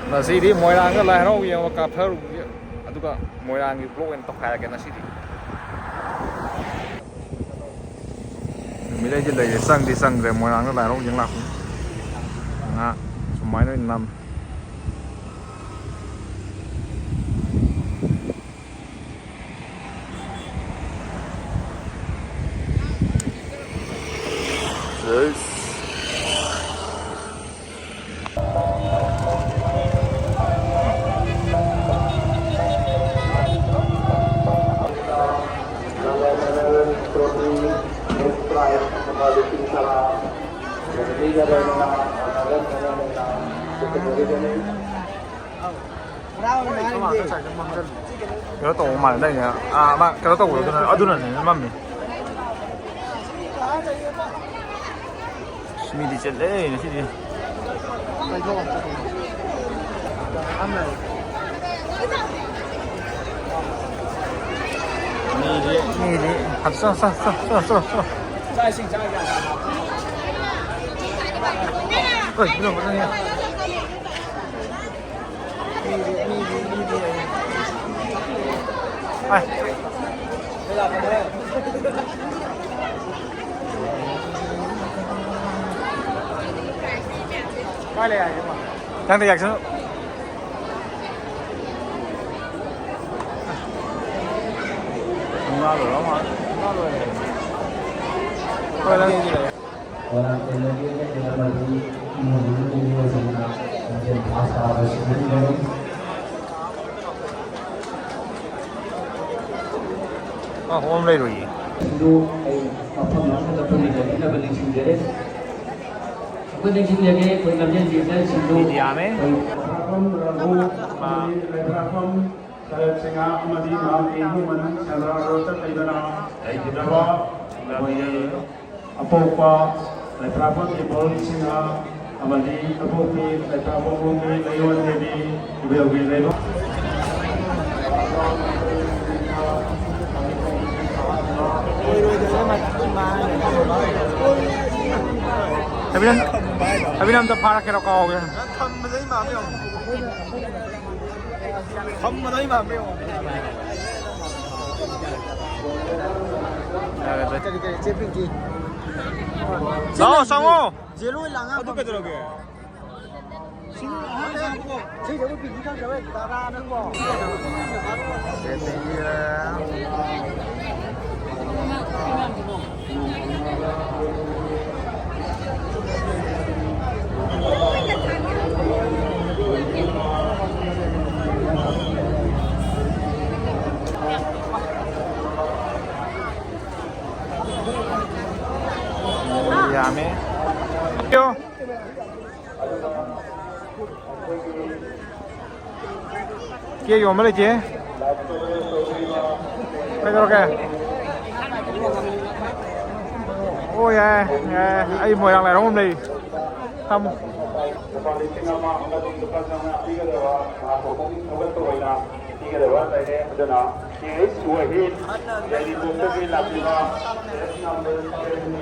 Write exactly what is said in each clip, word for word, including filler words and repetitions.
ꯉꯁꯤꯗꯤ ꯃꯣꯏꯔꯥꯡꯗ ꯂꯥꯏ ꯍꯔꯥꯎꯕ ꯌꯦꯡꯕ ꯀꯥꯞꯊꯔꯨꯒꯦ, ꯑꯗꯨꯒ ꯃꯣꯏꯔꯥꯡꯒꯤ vlog ꯑꯣꯏꯅ ꯇꯧꯈꯥꯏꯔꯒꯦ ꯉꯁꯤꯗꯤ꯫ ꯅꯨꯃꯤꯠ ꯑꯩꯗꯤ ꯂꯩꯔꯦ, ꯆꯪꯗꯤ ꯆꯪꯗ꯭ꯔꯦ, ꯃꯣꯏꯔꯥꯡꯗ ꯂꯥꯏ ꯍꯔꯥꯎꯕ ꯌꯦꯡ ꯂꯥꯛꯄꯅꯤ꯫ ꯉꯥ ꯁꯨꯃꯥꯏꯅ ꯑꯣꯏꯅ ꯅꯝꯃꯦ꯫ ꯀꯩꯅꯣ ꯇꯧꯕ ꯃꯥꯜꯂꯦ, ꯅꯪꯅꯦ꯫ ꯑꯥ, ꯃꯥ ꯀꯩꯅꯣ ꯇꯧꯕꯗꯣ ꯑꯗꯨꯅ-, ꯑꯗꯨꯅꯅꯦ ꯃꯝꯃꯤ꯫ ꯑꯁ, ꯃꯤꯗꯤ ꯆꯤꯜꯂꯦ ꯉꯁꯤꯗꯤ꯫ ꯃꯤꯗꯤ, ꯃꯤꯗꯤ꯫ ꯆꯣ, ꯆꯣ, ꯆꯣ꯫ ꯍꯣꯏ, ꯀꯩꯅꯣ ꯈꯛꯇꯅꯤ꯫ ꯅꯪꯗꯤ ꯌꯥꯛꯁꯅꯨ꯫ ꯉꯥ ꯂꯣꯏꯔ ꯃꯥꯜꯂꯦ꯫ ꯉꯥ ꯂꯣꯏꯔꯦ꯫ ꯍꯣꯏ, ꯅꯪ ꯃꯣꯏꯔꯥꯡ ꯀꯦꯟꯗ꯭ꯔꯒꯤ ꯑꯦꯝ ꯑꯦꯜ ꯑꯦ ꯑꯃꯗꯤ ꯏꯃꯨꯡ ꯃꯅꯨꯡꯒꯤ ꯃꯤꯑꯣꯏꯁꯤꯡꯅ ꯂꯝꯖꯦꯜ ꯄꯥꯁ ꯇꯥꯕ ꯁꯤꯟꯕꯤꯔꯤ꯫ ꯑ, ꯍꯣꯝ ꯂꯩꯔꯣꯏꯌꯦ꯫ ꯑꯗꯨ ꯑꯩ ꯃꯐꯝ ꯑꯃꯗ ꯄꯨꯟꯅ ꯂꯩꯃꯤꯟꯅꯕ ꯅꯤꯡꯁꯤꯡꯖꯔꯤ꯫ ꯑꯩꯈꯣꯏ ꯅꯤꯡꯁꯤꯡꯖꯒꯦ, ꯑꯩꯈꯣꯏ ꯂꯝꯖꯦꯜ ꯆꯦꯟꯖꯔꯤꯁꯤꯡꯗꯨ ꯃꯤꯗꯤ ꯌꯥꯝꯃꯦ꯫ ꯑꯩꯈꯣꯏ ꯂꯩꯕ꯭ꯔꯥꯐꯝ ꯔꯘꯨ ꯑꯃꯗꯤ ꯂꯩꯕ꯭ꯔꯥꯐꯝ ꯁꯔꯠ ꯁꯤꯡꯍ ꯑꯃꯗꯤ ꯃꯍꯥꯛꯀꯤ ꯏꯃꯨꯡ ꯃꯅꯨꯡ ꯁꯦꯟꯗ꯭ꯔꯥ ꯔꯣꯗꯇ ꯂꯩꯕꯅ ꯂꯩꯈꯤꯗ꯭ꯔꯕ ꯑꯩꯈꯣꯏꯒꯤ ꯑꯄꯣꯛꯄ ꯂꯩꯕ꯭ꯔꯥꯐꯝ ꯏꯕꯣꯜ ꯁꯤꯡꯍ ꯑꯃꯗꯤ ꯑꯄꯣꯛꯄꯤ ꯂꯩꯕ꯭ꯔꯥꯐꯝ ꯂꯩꯌꯣꯟ ꯗꯦꯕꯤ ꯏꯕꯦꯜꯒꯤ ꯂꯩꯕ꯫ ꯑꯕꯤꯅꯟ, ꯑꯕꯤꯅꯟ ꯑꯝꯇ ꯐꯥꯔꯛꯀꯦꯔꯣ? ꯀꯥꯎꯒꯦ꯫ ꯐꯝꯕꯗꯣ ꯑꯩ ꯃꯥꯟꯕ꯭ꯔꯥ ꯌꯦꯡꯉꯣ꯫ ꯌꯥꯒꯗ꯭ꯔꯦ꯫ ꯀꯔꯤ, ꯀꯔꯤ, ꯆꯦ ꯄꯤꯡꯀꯤ? ꯂꯥꯛꯑꯣ, ꯆꯪꯉꯣ꯫ ꯖꯦꯂꯣꯏ ꯂꯥꯡꯉ ꯑꯗꯨ ꯀꯩꯗꯧꯔꯒꯦ? ꯁꯤꯗꯕꯨ ꯄꯤꯡꯀꯤ ꯆꯪꯗꯕ ꯇꯔꯥ ꯅꯪꯕꯣ꯫ ꯌꯥꯝꯃꯦ꯫ ꯀꯦꯛ ꯌꯣꯟꯕ ꯂꯩꯇꯦ꯫ ꯀꯩꯗꯧꯔꯒꯦ? ꯑꯣ, ꯌꯥꯏ, ꯌꯥꯏ꯫ ꯑꯩ ꯃꯣꯏꯔꯥꯡ ꯂꯥꯏꯍꯧ ꯑꯃ ꯂꯩ꯫ ꯊꯝꯃꯨ꯫ ꯂꯨꯄꯥ ꯂꯤꯁꯤꯡ ꯑꯃ ꯑꯃꯗꯤ ꯂꯨꯄꯥ ꯆꯥꯝꯃꯉꯥ ꯄꯤꯒꯗꯕ ꯃꯍꯥꯛꯄꯨ ꯄꯨꯛꯅꯤꯡ ꯊꯧꯒꯠꯄ ꯑꯣꯏꯅ ꯄꯤꯒꯗꯕ ꯂꯩꯔꯦ꯫ ꯑꯗꯨꯅ ꯀꯦ ꯑꯩꯆ ꯋꯥꯍꯤꯗ, ꯌꯥꯏꯔꯤꯄꯣꯛꯇꯒꯤ ꯂꯥꯛꯂꯤꯕ ꯁꯦꯜ ꯅꯝꯕꯔ ꯁꯚꯦꯟ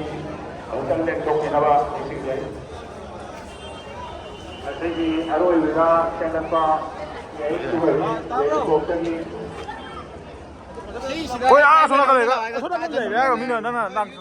ꯑꯃꯨꯛꯇꯪ ꯂꯦꯡꯊꯣꯛꯄꯤꯅꯕ ꯅꯤꯡꯁꯤꯡꯖꯔꯤ꯫ ꯉꯁꯤꯒꯤ ꯑꯔꯣꯏꯕꯗ ꯆꯦꯜꯂꯛꯄ ꯀꯦ ꯑꯩꯆ ꯋꯥꯍꯤꯗ, ꯌꯥꯏꯔꯤꯄꯣꯛꯇꯒꯤ ꯍꯣꯏ, ꯑꯥ, ꯑꯁꯣꯝ ꯅꯥꯀꯟ ꯂꯩꯔꯦ꯫ ꯑꯁꯣꯝ ꯅꯥꯀꯟ ꯂꯩꯔꯦ ꯍꯥꯏꯔꯒ ꯃꯤꯅ ꯅꯪꯅ ꯂꯥꯡ-,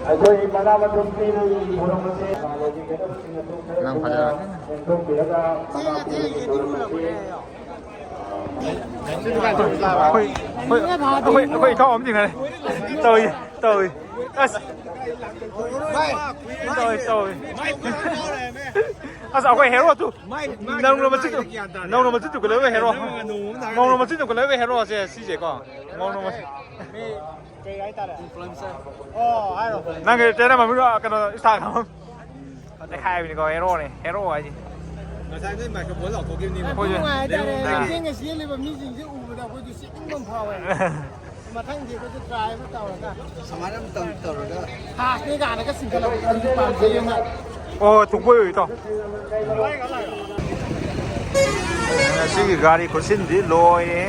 ꯑꯩꯈꯣꯏ ꯃꯅꯥ ꯃꯊꯨꯝ ꯄꯤꯕꯒꯤ ꯊꯧꯔꯝ ꯑꯁꯤ ꯅꯪ ꯐꯖꯔꯛꯀꯅꯤ꯫ ꯂꯦꯡꯊꯣꯛꯄꯤꯔꯒ ꯃꯅꯥ ꯄꯤꯕꯒꯤ ꯊꯧꯔꯝ ꯑꯁꯤ ꯑꯩꯈꯣꯏ, ꯑꯩꯈꯣꯏ, ꯑꯩꯈꯣꯏ, ꯑꯩꯈꯣꯏ ꯏꯇꯥꯎ ꯑꯃ ꯊꯦꯡꯅꯔꯦ꯫ ꯇꯧꯏ, ꯇꯧꯏ꯫ ꯑꯁ꯫ ꯇꯧꯏ, ꯇꯧꯏ꯫ ꯑꯁ, ꯑꯩꯈꯣꯏ ꯍꯦꯔꯣ ꯇꯨ꯫ ꯅꯧꯅ ꯃꯆꯤꯟ ꯇꯨ-, ꯅꯧꯅ ꯃꯆꯤꯟ ꯇꯨ ꯀꯜꯂꯕ ꯍꯦꯔꯣ꯫ ꯅꯧꯅ ꯃꯆꯤꯟ ꯇꯨ ꯀꯜꯂꯕ ꯍꯦꯔꯣꯁꯦ ꯁꯤꯁꯦꯀꯣ꯫ ꯅꯧꯅ ꯃꯆꯤꯟ꯫ ꯀꯩ ꯍꯥꯏꯇꯥꯔꯦ? ꯑꯣ, ꯍꯥꯏꯔꯣ꯫ ꯅꯪꯒꯤ ꯆꯦꯅꯦꯜ ꯃꯃꯤꯡꯗꯣ ꯀꯩꯅꯣ, Instagram꯫ ꯅꯩꯈꯥꯏꯕꯤꯅꯤꯀꯣ, ꯍꯦꯔꯣꯅꯦ, ꯍꯦꯔꯣ ꯍꯥꯏꯁꯦ꯫ ꯉꯁꯥꯏ ꯅꯣꯏ ꯃꯥꯏꯀ꯭ꯔꯣꯐꯣꯟ ꯂꯥꯎꯊꯣꯛꯈꯤꯕꯅꯦꯕ꯫ ꯌꯥꯝ ꯍꯣꯏꯅꯦ꯫ ꯅꯨꯡꯉꯥꯏ ꯍꯥꯏꯇꯥꯔꯦ꯫ ꯂꯩꯔꯣꯡꯗꯒꯤ꯫ ꯂꯝꯖꯦꯟꯒ ꯆꯦꯜꯂꯤꯕ ꯃꯤꯁꯤꯡꯁꯦ ꯎꯕꯗ ꯑꯩꯈꯣꯏꯁꯨ ꯆꯦꯟꯅꯤꯡꯕ ꯑꯃ ꯐꯥꯎꯋꯦ꯫ ꯃꯊꯪꯗꯤ ꯑꯩꯈꯣꯏꯁꯨ ꯇ꯭ꯔꯥꯏ ꯑꯃ ꯇꯧꯔꯒ ꯁꯨꯃꯥꯏꯅ ꯑꯃꯇꯪ ꯇꯧꯔꯒ ꯐꯥꯁꯅꯦ ꯀꯥꯏꯅꯒ ꯆꯤꯡꯈꯠꯂꯛꯄꯗꯨꯗꯤ ꯄꯥꯝꯖꯩꯌꯦ ꯃꯥ꯫ ꯑꯣ, ꯊꯨꯡꯕꯣꯏ ꯑꯣꯏ ꯇꯧ꯫ ꯉꯁꯤꯒꯤ ꯒꯥꯔꯤ ꯈꯨꯠꯁꯤꯟꯗꯤ ꯂꯣꯏꯔꯦ꯫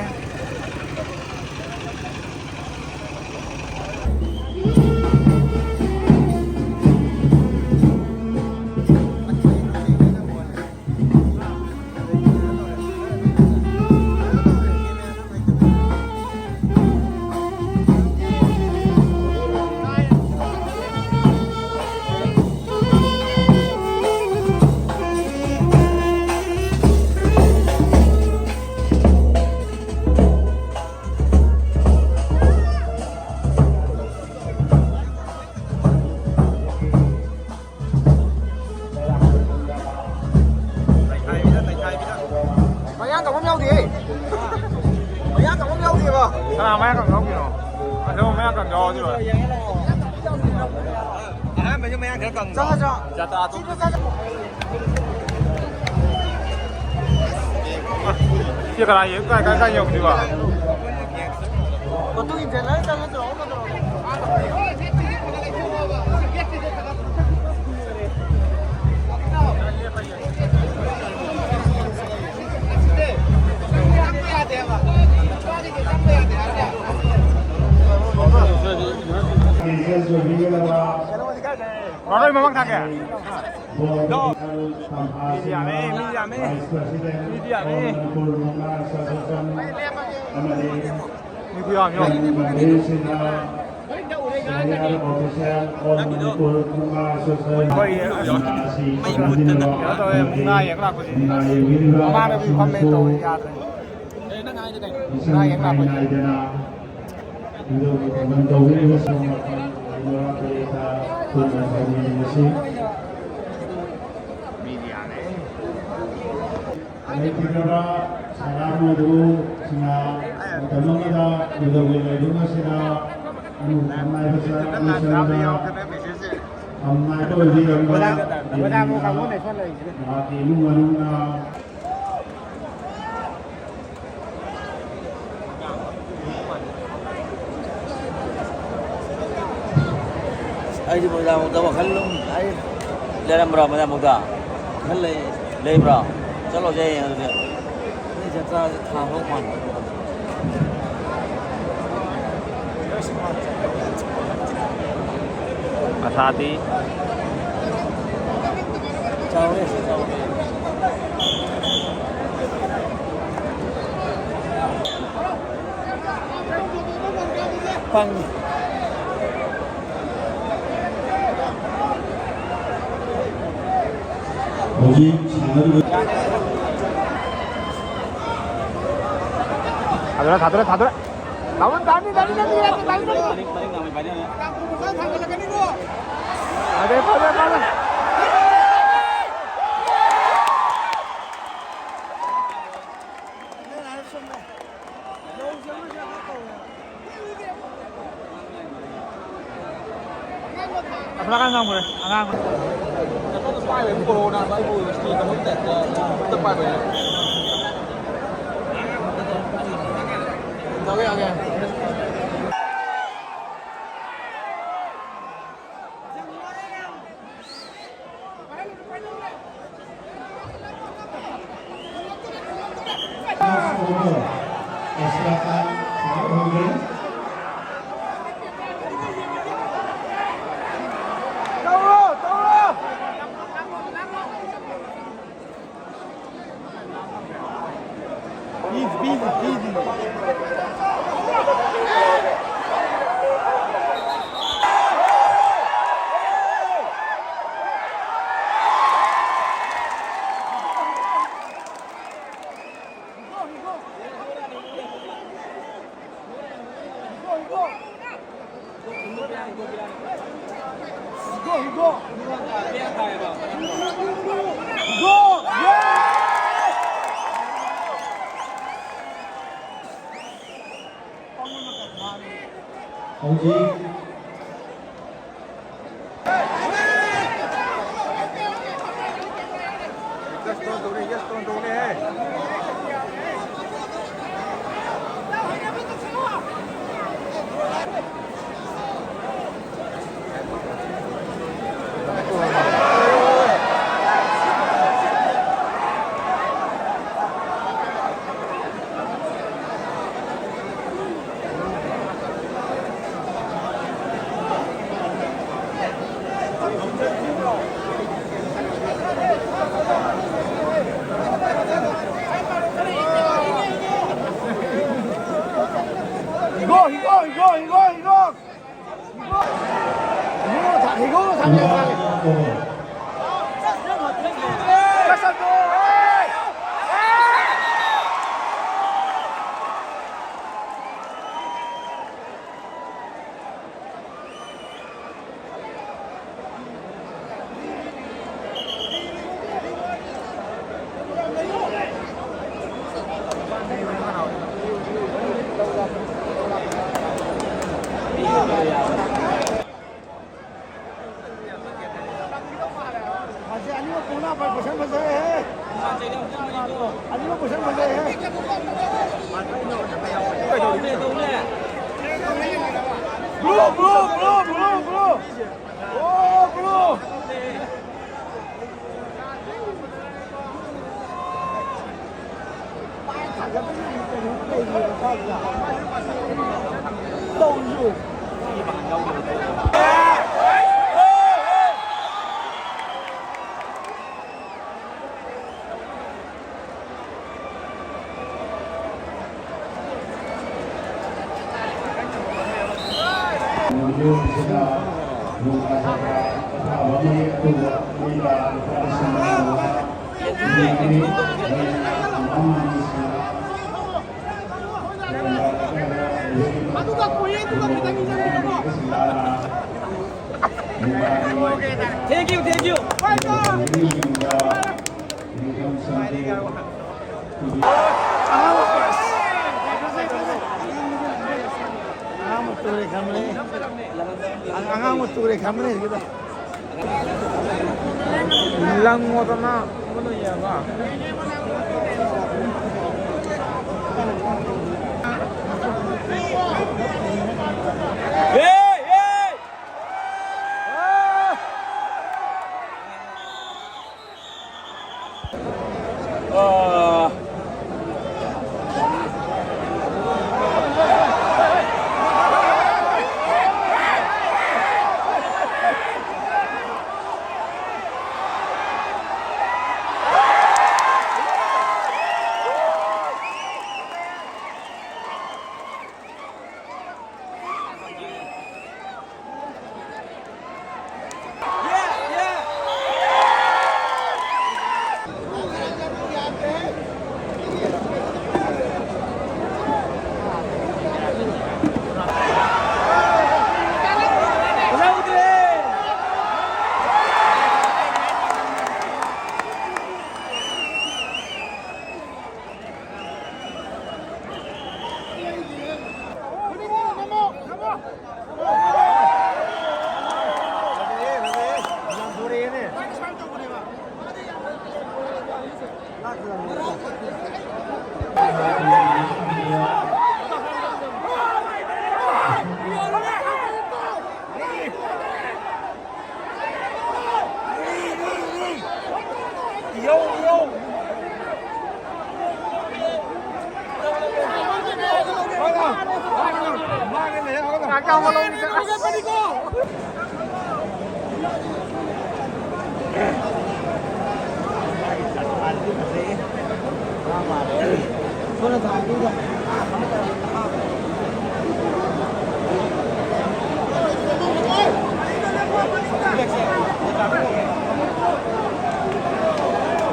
ꯃꯌꯥꯡ ꯀꯪꯕ ꯑꯃ ꯌꯥꯎꯗꯦꯍꯦ꯫ ꯃꯌꯥꯡ ꯀꯪꯕ ꯑꯃ ꯌꯥꯎꯗꯦꯕ꯫ ꯀꯅꯥ ꯃꯌꯥꯡ ꯀꯪꯕ ꯌꯥꯎꯗꯣꯏꯅꯣ? ꯑꯗꯣ ꯃꯌꯥꯡ ꯀꯪꯕ ꯌꯥꯎꯔꯗꯤ ꯂꯣꯏꯔꯦ꯫ ꯑꯍꯥꯟꯕꯁꯨ ꯃꯌꯥꯡ ꯈꯔ ꯀꯪꯕ꯫ ꯆꯠꯂꯣ, ꯆꯠꯂꯣ꯫ ꯖꯥꯇꯥ ꯑꯇꯣꯞꯄ꯫ ꯁꯤ ꯀꯅꯥ ꯌꯦꯡ-, ꯀꯥꯏ, ꯀꯥꯏ, ꯀꯥꯏ ꯌꯧꯗꯣꯏꯕ? ꯃꯇꯨꯡ ꯏꯟꯖꯜꯂꯒ ꯆꯠꯂꯣ, ꯆꯠꯂꯣ, ꯆꯠꯂꯣ꯫ ꯃꯔꯣꯏ ꯃꯃꯥꯡ ꯊꯥꯀꯦ? ꯃꯤ ꯌꯥꯝꯃꯦ, ꯃꯤ ꯌꯥꯝꯃꯦ꯫ ꯃꯤꯗꯤ ꯌꯥꯝꯃꯦ꯫ ꯃꯤ ꯈꯨꯌꯥꯝ ꯌꯥꯝꯃꯦ꯫ ꯑꯩꯈꯣꯏ ꯃꯩ ꯃꯨꯠꯇꯅ ꯀꯩꯅꯣ ꯇꯧꯋꯦ, ꯃꯨꯛꯅꯥ ꯌꯦꯡ ꯂꯥꯛꯄꯁꯤꯗꯤ꯫ ꯃꯃꯥꯡꯗ ꯃꯤ ꯐꯝꯃꯦ ꯇꯧꯋꯦ, ꯌꯥꯗ꯭ꯔꯦ꯫ ꯃꯨꯛꯅꯥ ꯌꯦꯡ ꯂꯥꯛꯄꯁꯤꯗꯤ꯫ ꯏꯟꯗꯣꯒꯤ ꯊꯧꯒꯜ ꯇꯧꯕꯤꯔꯤꯕ ꯁꯣꯝ ꯅꯥꯀꯟ ꯂꯩꯔꯤꯕ ꯀꯔꯦꯇꯥ ꯄꯨꯟꯅ ꯊꯧꯅꯤꯃꯤꯟꯅꯁꯤ꯫ ꯂꯩꯈꯤꯗ꯭ꯔꯕ ꯁꯅꯥꯃꯣꯏ ꯒꯨꯔꯨꯁꯤꯡꯅ ꯃꯇꯝ ꯑꯃꯗ ꯏꯟꯗꯣꯒꯤ ꯂꯥꯏꯕꯨꯡ ꯑꯁꯤꯗ ꯑꯅꯧꯕ ꯈꯝꯅꯥꯏꯕ ꯆꯥ ꯑꯃ ꯆꯪꯗ ꯌꯥꯝ ꯅꯨꯡꯉꯥꯏꯕ ꯑꯣꯏꯕꯤꯔꯝꯕ ꯃꯣꯏꯔꯥꯡ, ꯃꯣꯏꯔꯥꯡ ꯃꯣꯏꯔꯥꯡ ꯀꯥꯡꯕꯨꯅ ꯁꯣꯝ ꯂꯩꯔꯤꯁꯤꯅ꯫ ꯃꯍꯥꯛꯀꯤ ꯏꯃꯨꯡ ꯃꯅꯨꯡꯅ ꯑꯩꯗꯤ ꯃꯣꯏꯔꯥꯡꯃꯨꯛꯇ ꯋꯥꯈꯜ ꯑꯗꯨꯝ ꯑꯩ ꯂꯩꯔꯝꯕ꯭ꯔꯥ? ꯃꯣꯏꯔꯥꯡꯃꯨꯛꯇ ꯋꯥꯈꯜ ꯂꯩ-, ꯂꯩꯕ꯭ꯔꯥ? ꯆꯠꯂꯣꯁꯦ ꯍꯌꯦꯡ ꯑꯗꯨꯗꯤ꯫ ꯅꯣꯏ ꯖꯇ꯭ꯔꯥꯁꯦ ꯊꯥ ꯐꯥꯎ ꯄꯥꯟꯕ꯫ ꯑꯁꯥꯗꯤ꯫ ꯆꯥꯎꯔꯦ, ꯆꯥꯎꯔꯦ꯫ ꯄꯪꯉꯤ꯫ ꯍꯧꯖꯤꯛ ꯁꯥꯟꯅꯔꯤꯕ ꯊꯥꯗꯣꯔꯦ, ꯊꯥꯗꯣꯔꯦ, ꯊꯥꯗꯣꯔꯦ꯫ ꯇꯥꯃꯣ, ꯇꯥꯅꯤ, ꯇꯥꯅꯤ, ꯇꯥꯅꯤ, ꯇꯥꯅꯤ, ꯇꯥꯅꯤ, ꯇꯥꯅꯤ꯫ ꯐꯔꯦ, ꯐꯔꯦ, ꯐꯔꯦ꯫ ꯑꯁꯣꯝ ꯅꯥꯀꯟ ꯉꯝꯈ꯭ꯔꯦ, ꯑꯉꯥꯡ꯫ ꯅꯇꯣꯟꯗ ꯄꯥꯏꯕ ꯀꯣꯔꯣꯅꯥꯗꯣ ꯑꯩꯕꯨ ꯁ꯭ꯇꯦꯖ ꯑꯃꯒꯤ ꯇꯥꯏꯞꯇ ꯈꯨꯠꯇ ꯄꯥꯏꯕ ꯌꯥꯏ꯫ ꯌꯥꯎꯒꯦ, ꯌꯥꯎꯒꯦ꯫ ꯍꯧꯖꯤꯛ Higo, higo. Higo, higo, higo. ꯃꯁꯤ ꯑꯅꯤꯃꯛ ꯄꯨꯅꯕ ꯄꯣꯖꯤꯁꯟ ꯐꯖꯩꯍꯦ꯫ ꯑꯅꯤꯃꯛ ꯄꯣꯖꯤꯁꯟ ꯐꯖꯩꯍꯦ꯫ Blue, blue, blue, blue, blue. ꯑꯣ, ꯕ꯭ꯂꯨ꯫ ꯑꯗꯨꯒ ꯀꯨꯏꯌꯦ, ꯑꯗꯨꯒ ꯈꯤꯇꯪ ꯏꯟꯖꯟꯕꯤꯔꯝꯃꯣ꯫ Thank you, thank you. ꯑꯉꯥꯡꯕ ꯇꯨꯔꯦ ꯈꯟꯕꯅꯦ꯫ ꯑꯉꯥꯡꯕ ꯇꯨꯔꯦ ꯈꯟꯕꯅꯦ ꯍꯧꯖꯤꯛꯀꯤꯗꯣ꯫ ꯂꯪꯉꯣꯗꯅ꯫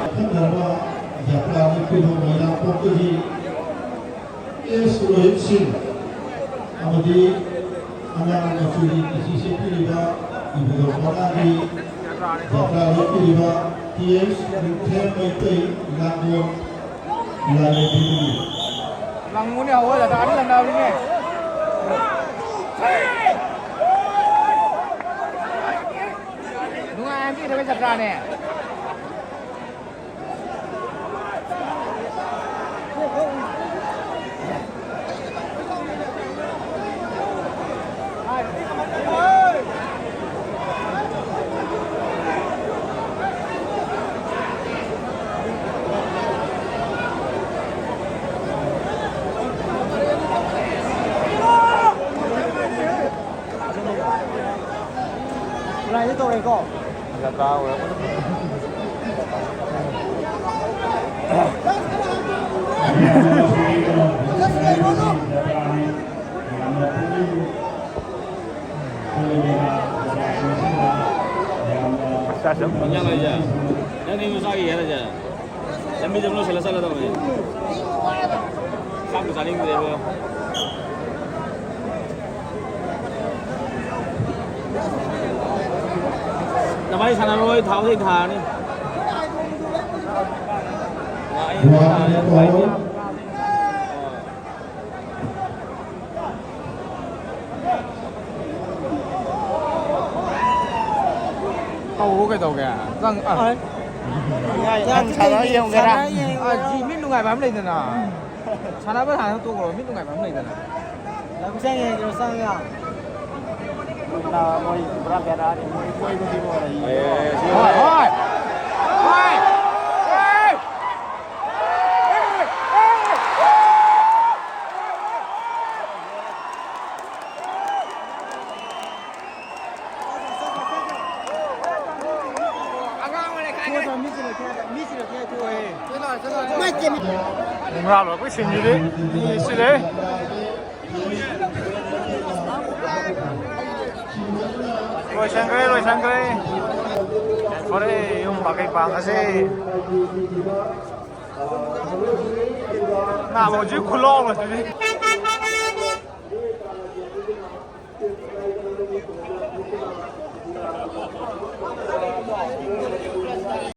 ꯑꯈꯟꯅꯔꯕ ꯖꯇ꯭ꯔꯥꯒꯤ ꯀꯨꯟꯍꯨꯝ ꯃꯣꯏꯔꯥꯡ ꯄꯣꯛꯇꯒꯤ ꯑꯦꯁ ꯔꯣꯍꯤꯠ ꯁꯤꯡ ꯑꯃꯗꯤ ꯑꯉꯥꯡ ꯃꯆꯨꯒꯤ ꯀꯤꯁꯤ ꯁꯦꯠꯄꯤꯔꯤꯕ ꯏꯕꯨꯙꯧ ꯃꯉꯥꯒꯤ ꯖꯇ꯭ꯔꯥ ꯂꯦꯞꯄꯤꯔꯤꯕ ꯇꯤ ꯑꯦꯁ ꯅꯤꯡꯊꯦꯝ ꯃꯩꯇꯩ ꯂꯥꯡꯒꯣꯜ ꯂꯥꯏꯔꯦꯝꯕꯤꯕꯨ ꯂꯪꯉꯨꯅꯦ, ꯍꯧꯍꯜꯂꯒ ꯑꯅꯤ ꯂꯪꯅꯕꯅꯤꯅꯦ꯫ ꯅꯨꯡꯉꯥꯏ ꯍꯥꯏꯕꯤꯔꯕ ꯖꯇ꯭ꯔꯥꯅꯦ꯫ ꯂꯥꯏꯟꯗ ꯇꯧꯔꯦꯀꯣ꯫ ꯗꯔꯀꯥꯔ ꯑꯣꯏꯔꯛꯄꯗ꯫ ꯆꯥꯁꯝ꯫ ꯅꯪꯗꯤ ꯃꯆꯥꯒꯤ ꯍꯥꯏꯔꯁꯦ꯫ ꯂꯝꯕꯤꯗ ꯂꯣꯏꯁꯤꯜꯂ ꯆꯠꯂꯗꯕꯅꯦ꯫ ꯆꯥꯛꯄꯨ ꯆꯥꯅꯤꯡꯗ꯭ꯔꯦꯕꯣ꯫ ꯅꯕꯥꯅꯤ ꯁꯥꯟꯅꯔꯣꯏ, ꯊꯥꯎꯗꯩ ꯊꯥꯔꯅꯤ꯫ ꯇꯧꯔꯣ ꯀꯩꯗꯧꯒꯦ? ꯅꯪ, ꯑ꯫ ꯅꯪ ꯁꯥꯟꯅ ꯌꯦꯡꯒꯦꯔꯥ? ꯁꯥꯟꯅ ꯌꯦꯡꯒꯦꯔꯥ? ꯑ, ꯖꯤ ꯃꯤꯠ ꯅꯨꯡꯉꯥꯏꯕ ꯑꯃ ꯂꯩꯗꯅ꯫ ꯁꯥꯟꯅꯕ ꯍꯥꯟꯅ ꯇꯣꯛꯈ꯭ꯔꯣ, ꯃꯤꯠ ꯅꯨꯡꯉꯥꯏꯕ ꯑꯃ ꯂꯩꯗꯅ꯫ ꯂꯝꯖꯦꯜ ꯌꯦꯡꯒꯦꯔꯣ, ꯆꯪꯉꯒ? ꯃꯣꯏ ꯄꯨꯔꯥ ꯕꯦꯔꯥꯅꯤ, ꯃꯣꯏ ꯀꯣꯏꯕꯗꯤ ꯂꯣꯏꯔꯦ꯫ ꯑꯦ, ꯁꯤ ꯍꯣꯏ, ꯍꯣꯏ꯫ ꯍꯣꯏ꯫ ꯍꯣꯏ꯫ ꯃꯨꯡꯔꯥ ꯂꯣꯏꯔꯛꯄꯩ ꯁꯤꯟꯁꯤꯗꯤ ꯃꯤ ꯁꯤꯜꯂꯦ꯫ ꯂꯣꯏꯁꯟꯈ꯭ꯔꯦ, ꯂꯣꯏꯁꯟꯈ꯭ꯔꯦ꯫ ꯐꯔꯦ, ꯌꯨꯝ ꯋꯥꯀꯩ ꯄꯥꯡꯉꯁꯦ꯫ ꯅꯥꯕ ꯍꯧꯖꯤꯛ ꯈꯨꯂꯥꯎ ꯑꯃ ꯇꯧꯔꯤ꯫